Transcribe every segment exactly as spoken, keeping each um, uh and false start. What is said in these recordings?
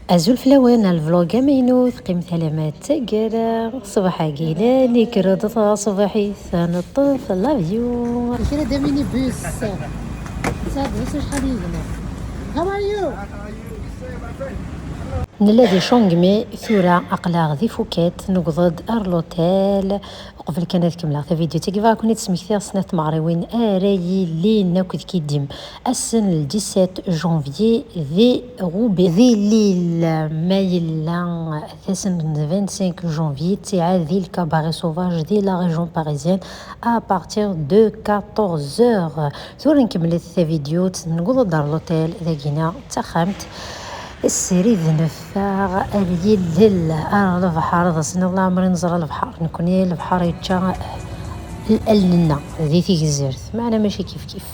Azul fell-awen, ar lvlog amaynut, qqimet alamma d taggara. Ṣṣbeḥ-agi la nekker-d taṣebḥit, neṭṭef l'avion. Kra d aminibus. Tesɛiḍ acḥal yid-neɣ? How are you? Nella di Chongmé, tura aql-aɣ di Phuket, newweḍ-d ar l'hôtel. Uqbel kan ad kemmleɣ tavidyut-agi, bɣiɣ ad ken-id-smektiɣ snat tmeɣriwin ara yilin akked Kidim ass n le dix-sept janvier di Roubaix. Di Lille, ma yella d ass n vingt-cinq janvier, ttiɛad di le Cabaret Sauvage di la région parisienne à partir de quatorze heures. Tura nkemmlet tavidyut, newweḍ-d ar l'hôtel, dagina d taxxamt. Srid neffeɣ ar yillel, ar lebḥer, d ass-nniḍen leɛmer i neẓra lebḥer. Nekni lebḥer yečča allen-nneɣ di tigzirt, meɛna mačči kif kif.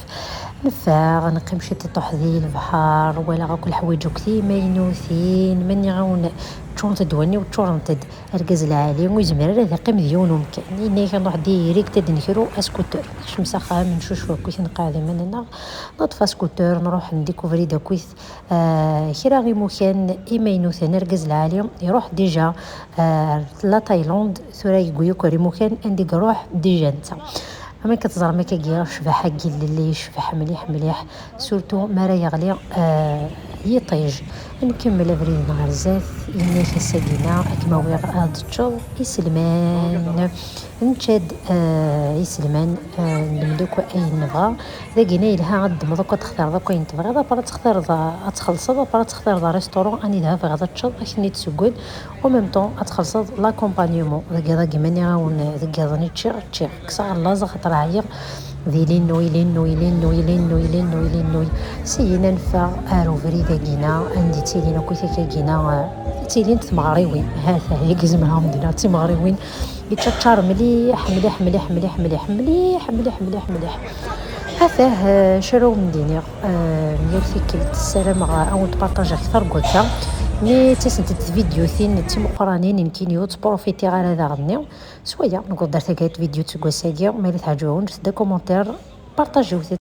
Neffeɣ, neqqim ciṭiṭ uḥdi lebḥer, walaɣ akk leḥwayeǧ akk timaynutin, ma nniɣ-awen ččurent-d wallen-iw, ččurent-d. Argaz lɛali ur yezmir ara ad iqqim di yiwen umkan. Yenna-yak ad nruḥ direct ad d-nekru askuter. Nekcem s axxam, neccucef akkit, nqeɛɛed iman-nneɣ, neṭṭef askuter, nruḥ ndikuvri-d akkit, ah, kra imukan imaynuten. Argaz lɛali iruḥ déjà, ah, ar la Thaïlande, tura yewwi akk ar imukan anda i iruḥ déjà netta. Amek ad teẓrem akkagi ccbaḥa n yillel, yecbeḥ mliḥ mliḥ, surtout mi ara yeɣli, ah, yiṭij. Nkemmel abrid-nneɣ ɣer zdat, yenna-k ass-agi-na ad kem-awiɣ ad teččeḍ iselman. Nečča-d, ah, iselman, ah, nemlek ayen nebɣa. Dagina yelha ad ddmeḍ akk, ad textireḍ akk ayen tebɣiḍ, après ad textireḍ, ad txellṣeḍ, après ad textireḍ restaurant anida tebɣiḍ ad teččeḍ, ad k-ten-id-sewwen. En même temps, ad txellṣeḍ l'accompagnement. Dagi, dagi, ma nniɣ-awen, deg yiḍen i ččiɣ, ččiɣ. Kkseɣ laẓ, axaṭer ɛyiɣ. Di linnuy, linnuy, linnuy, linnuy, linnuy, linnuy. Syin ad neffeɣ ar ubrid-agi-na, anda i ttilin akk takagi-na, eh, ttilint tmeɣriwin. Ha-t-a, yagi zemreɣ ad m-d-iniɣ d timeɣriwin. Yeččaččar mliḥ, mliḥ, mliḥ, mliḥ, mliḥ, mliḥ, mliḥ, mliḥ, mliḥ. Atah, eh, acu ara wen-d-iniɣ, eh, yal tikkelt ssarameɣ ad wen-d-partajeɣ kter n wakka. Mi ttasent-d tvidyutin d timeqqranin, nekkini ur ttprofitiɣ ara daɣen-nni. S waya, newweḍ-d ar taggayt n tvidyut seg wass-agi. Ma yella teɛǧeb-awen, ǧǧet-d akumenter, partajiwt-t.